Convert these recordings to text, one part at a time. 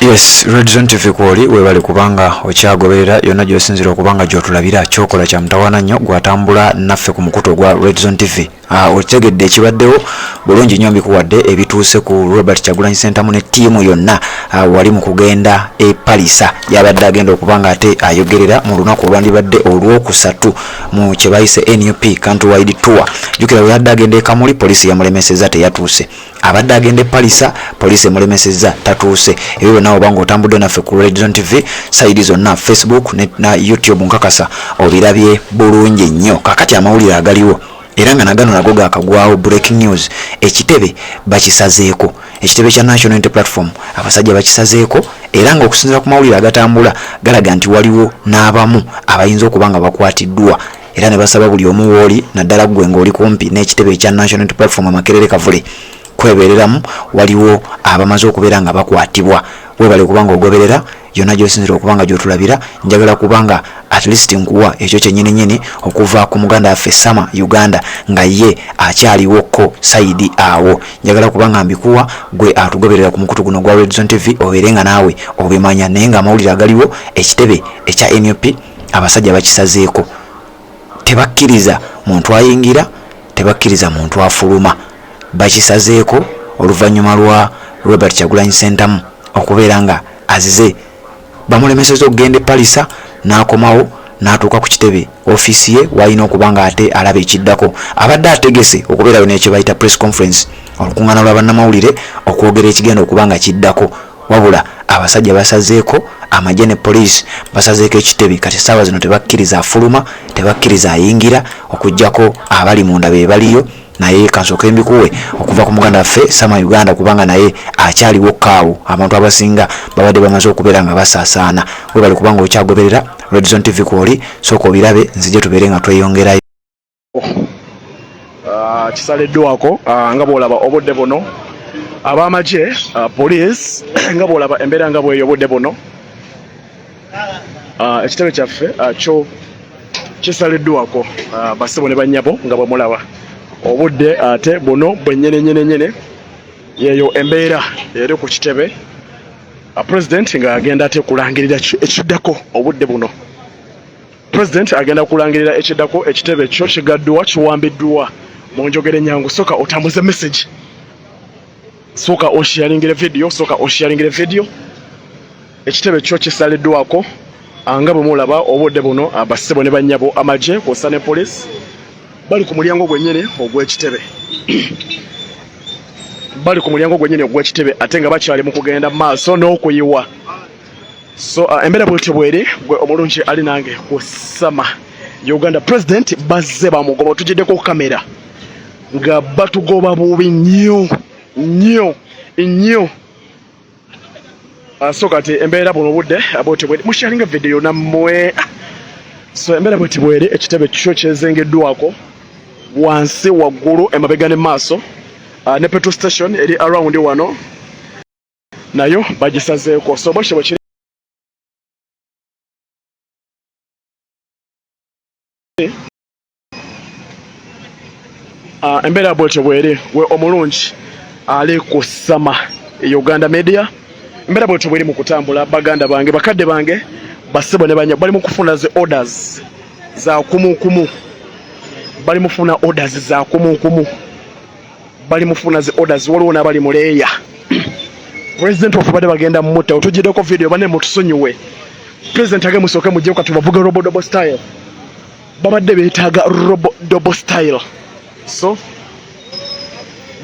Yes, Red Zone TV kwoli webale kubanga okyagoberera yonna gy'osinzira okuba nga gy'otulabira. Kyokola kya mutawaana nnyo gw'atambula naffe ku mukutu ogwa Red Zone TV. Okitegedde ekibaddewo bulungi nnyo, mbikuwadde ebituuse ku Robert Kyagulanyi Ssentamu ne ttiimu yonna wali mu kugenda e Palisa gy'abadde agenda okuba nga ate ayogerera mu lunaku olwandibadde olwokusatu mu kye bayise NUP Countrywide Tour. Jjukira bwe yadde agenda e Kamuli poliisi yamulemesezza teyatuuse. Abadde agenda e Palisa poliisi emulemesezza tatuuse. Ebyo byonna oba ng'otambudde naffe ku Red Zone TV sayidi zonna Facebook na YouTube nkakasa obirabye bulungi nnyo. Kakati amawulire agaliwo era nga nagano nago gakagwawo, breaking news, ekitebe bakisazeeko. Ekitebe kya National Unity Platform abasajja bakisazeeko, era nga okusinziira ku mawulire agatambula galaga nti waliwo n'abamu abayinza okuba nga bakwatiddwa, era ne basaba buli omu wooli naddala ggwe ng'oli kumpi n'ekitebe ekya National Unity Platform Makerere Kavule kwebeereramu, waliwo abamaze okubeera nga bakwatibwa. Webale okuba nga ogoberera yonna gy'osinzira okuba nga gy'otulabira. Njagala kubanga at least nkuwa ekyo kyennyini nnyini okuva ku muganda waffe Sama Uganda nga ye akyaliwo ko sayidi awo. Njagala kuba nga mbikuwa gwe atugoberera ku mukutu guno gwa Red Zone TV obeere nga naawe obimanya. Naye nga amawulire agaliwo, ekitebe ekya NUP abasajja bakisazeeko, tebakkiriza muntu ayingira, tebakkiriza muntu afuluma. Bakisazeeko oluvannyuma lwa Robert Kyagulanyi Ssentamu okubeera nga azize bamulemeseza okugenda e Palisa n'akomawo n'atuuka ku kitebe ofiisi ye w'alina okuba nga ate alaba ekiddako. Abadde ategese okubeerayo n'ekye bayita press conference, olukuŋŋaana lwa bannamawulire okwogera ekigenda okuba nga kiddako, wabula abasajja basazeeko amagye ne poliisi basazeeko ekitebe. Kati essaawa zino tebakkiriza afuluma, tebakkiriza ayingira, okuggyako abali munda be baliyo. Naye kansooke mbikuwe okuva ku muganda waffe Sama Uganda kubanga naye akyaliwo kaawo, abantu abasinga babadde bamaze okubeera nga basaasaana. Webale kubanga okyagoberera Red Zone TV kwoli, sooka obirabe nzije tubeere nga tweyongerayo. Kisaliddwako nga bw'olaba obudde buno ab'amagye, police, nga bw'olaba embeera nga bweyo obudde buno. Ekitebe kyaffe kyo kisaliddwako, bassebo ne bannyabo, nga bwe mulaba obudde ate buno bwennyini nnyini nnyini. Yeeyo embeera eri ku kitebe, president ng'agenda ate kulangirira ekiddako obudde buno. President agenda kulangirira ekiddako. Ekitebe kyo kigaddwa, kiwambiddwa. Mu njogera ennyangu, soka otambuze message, soka osharingire video, soka osharingire video. Ekitebe kyo kisaliddwako nga bwe mulaba obudde buno, abassebo ne bannyabo. Amagye kw'ossa ne police bali ku mulyango gwennyini ogw'ekitebe, bali ku mulyango gwennyini ogw'ekitebe, ate nga bakyali mu kugenda mu maaso n'okuyiwa. So embeera bwetyo bweri. Gwe omulungi ali nange ku Sama Uganda, president bazze bamugoba, tugiddeko kamera nga batugoba bubi nnyo nnyo nnyo. So kati embeera buno obudde bwetyo bweri. Musharinga video nammwe. So embeera bweti bweri, ekitebe kyo kyezengeddwako wansi, waggulu, emabega ne maaso, ne petrol station eri around wano nayo bagisazeeko. So bwekyo bwekiri embeera bwetyo bweri. We omulungi ali ku Sama Uganda Media, embeera bwetyo bweri mu kutambula. Baganda bange, bakadde bange, bassebo ne banya, bali mu kufuna zi orders za kumukumu, bali mufuna orders za kumukumu, bali mufuna zi orders. Waliwo n'abali mu leeya. President waffe badde bagenda mutta, otugiddeko video, bane mutusonyiwe. President age musooke mujje kati bavuge robodobo style, babadde beetaaga robodobo style. So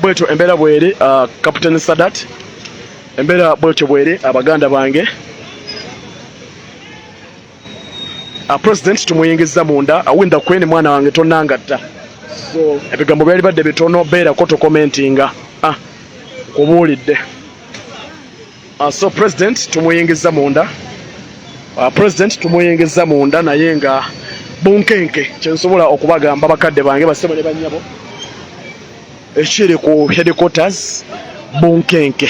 bwetyo embeera bweri. Captain Sadat, embeera bwetyo bweri. Abaganda bange, president tumuyingizza munda. Winda Queen, mwana wange tonangatta, so ebigambo byali badde bitono, beerako tokomentinga. Nkubuulidde. So president tumuyingizza munda, president tumuyingizza munda, naye nga bunkenke. Kyensobola okubagamba, bakadde bange, bassebo ne bannyabo, ekiri ku headquarters bunkenke.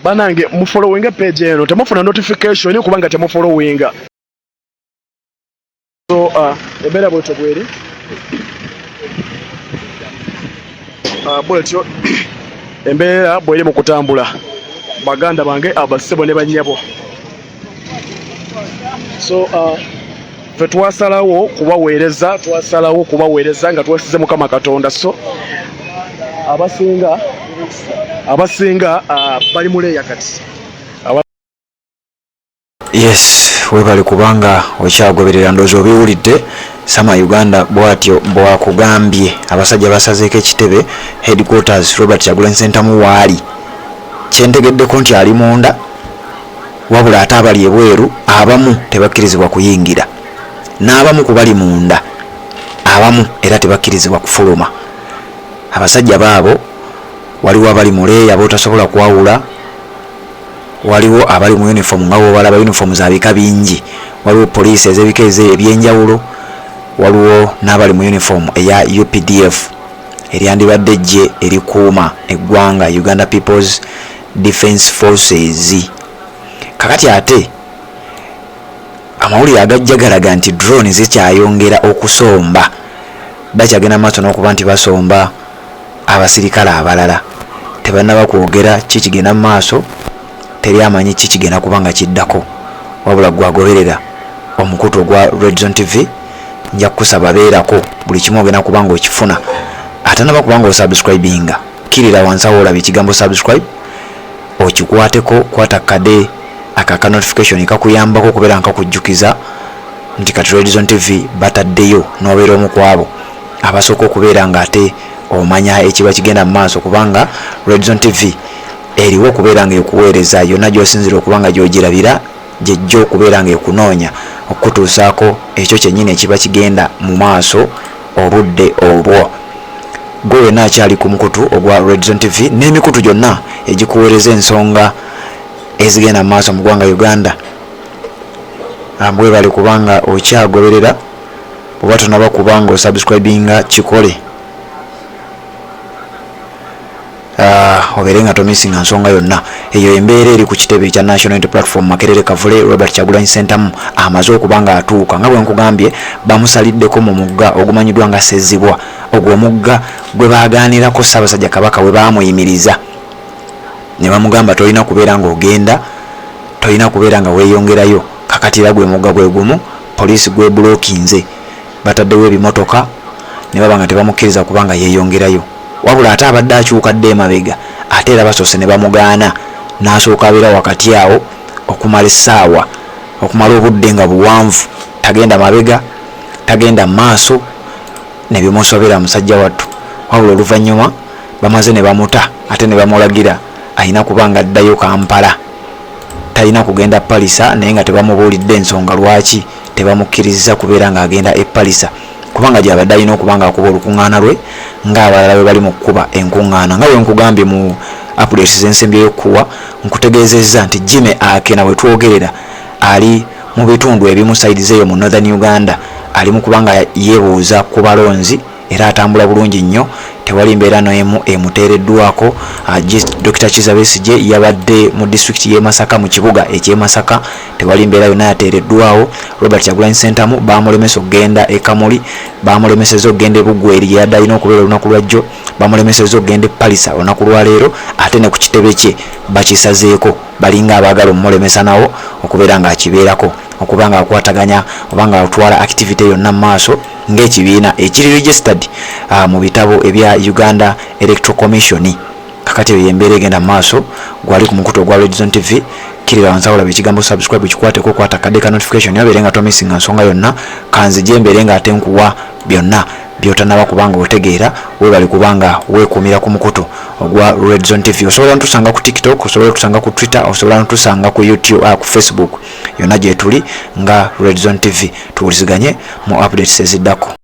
Banange, mufollowinga page eno, temufuna notification kubanga temufollowinga. So embeera bwetyo bweri, bwetyo embeera bweri mu kutambula, baganda bange, abasebo ne bannyabo. So ffe twasalawo kubaweereza, twasalawo kubaweereza nga twesize Mukama Katonda. So abasinga bali muleeya kati. Yes, webale kubanga okyagoberera. Ndowooza obiwulidde, Sama Uganda bwatyo bwakugambye. Abasajja basazeeko ekitebe headquarters Robert Kyagulanyi Ssentamu waali, kyentegeddeko nti ali munda, wabula ate abali ebweru abamu tebakkirizibwa kuyingira, n'abamu ku bali munda abamu era tebakkirizibwa kufuluma. Abasajja baabo, waliwo abali muleeya botasobola kwawula, waliwo abali mu uniform nga wobalaba, uniform za bika bingi, waliwo poliisi ez'ebika ebyenjawulo, waliwo n'abali mu uniform eya UPDF, eryandibadde ejje erikuuma eggwanga, Uganda People's Defence Forces. Kakati ate amawulire agajja galaga nti drone zikyayongera okusomba, bakyagenda maaso n'okuba nti basomba abasirikale abalala. Tebannaba kwogera kikigenda mu maaso, teri amanyi kikigenda kuba nga kiddako. Wabula gwagoberera omukutu ogwa Redzone TV, nja kukusaba beerako, buli kimu ogenda kuba nga okifuna. Atanaba kuba nga osubscribinga, kkirira wansi awo olaba ekigambo subscribe, okikwateko, kwata kade akaka notification kakuyambako okubeera nga kakujjukiza nti kati Redzone TV bataddeyo, n'obeera omu ku abo abasooka okubeera nga ate omanya ekiba kigenda mu maaso, kubanga Redzone TV eriwo okubeera nga ekuweereza yonna gy'osinzira okuba nga gy'ogirabira, gyejja okubeera nga ekunoonya okukutuusaako ekyo kyennyini ekiba kigenda mu maaso obudde obwo. Gwe wenna akyali ku mukutu ogwa Redzone TV n'emikutu gyonna egikuweereza ensonga ezigenda mu maaso mu ggwanga Uganda, bwebale kubanga okyagoberera. Bw'oba tonaba kubanga osubscribinga, kikole, obeere nga tomisinga nsonga yonna. Eyo embeera eri ku kitebe ekya National Unity Platform, Makerere Kavule. Robert Kyagulanyi Ssentamu amaze okuba nga atuuka. Nga bwe nkugambye, bamusaliddeko mu mugga ogumanyiddwa nga Sezibwa. Ogwo omugga gwe baagaanirako Ssaabasajja Kabaka, we baamuyimiriza ne bamugamba tolina kubeera ng'ogenda, tolina kubeera nga weeyongerayo. Kakati era gwe mugga gwe gumu poliisi gwebulookinze, bataddewo ebimotoka ne baba nga tebamukkiriza kuba nga yeeyongerayo. Wabula ate abadde akyuka dde emabega, ate era basoose ne bamugaana, n'asooka abeera wakati awo okumala essaawa, okumala obudde nga buwanvu, tagenda mabega, tagenda maaso, ne bimusobera musajja wattu. Wabula oluvannyuma bamaze ne bamuta, ate ne bamulagira alina kuba nga addayo Kampala, talina kugenda Palisa, naye nga tebamubuulidde ensonga lwaki tebamukkiriza kubeera ng'agenda e Palisa, kubanga gyabadde alina okuba nga akuba olukuŋŋaana lwe ng'abalala bwe bali mu kkuba enkuŋŋaana. Nga bwe nkugambye mu updates z'ensembyeyo okukuwa, nkutegeezezza nti Jimmy Akena we twogerera ali mu bitundu ebimu sides eyo mu Northern Uganda, ali mu kuba nga yeebuuza ku balonzi, era atambula bulungi nnyo, tewali mbeera n'emu emuteereddwako. Dr Kizza Besigye yabadde mu disitulikiti y'e Masaka, mu kibuga eky'e Masaka, tewali mbeera yonna yateereddwawo. Robert Kyagulanyi Ssentamu bamulemesa okugenda e Kamuli, bamulemesezza okugenda e Bugweri gye yadde alina okubeera olunaku lwajjo, bamulemesezza okugenda e Palisa olunaku lwaleero, ate ne ku kitebe kye bakisazeeko, balinga abaagala omumulemesa nawo okubeera ng'akibeerako, okuba ng'akwataganya oba ng'atwala activity yonna mu maaso ng'ekibiina ekiri registered mu bitabo ebya Uganda Electoral Commission. Kakati eyo yembeera egenda mu maaso. Gwali ku mukutu ogwa Redzone TV, kkirira wansi awo olaba ekigambo subscribe, kikwateko, okwata akadde ka notification obeere nga tomisinga nsonga yonna. Kanzije mbeere nga ate nkuwa byonna byotanaba kubanga otegeera. Weebale kubanga weekuumira ku mukutu ogwa Redzone TV. Osobola notusanga ku TikTok, osobola otusanga ku Twitter, osobola notusanga ku YouTube, ku Facebook, yonna gyetuli nga Redzone TV. Tuwuliziganye mu updates eziddako.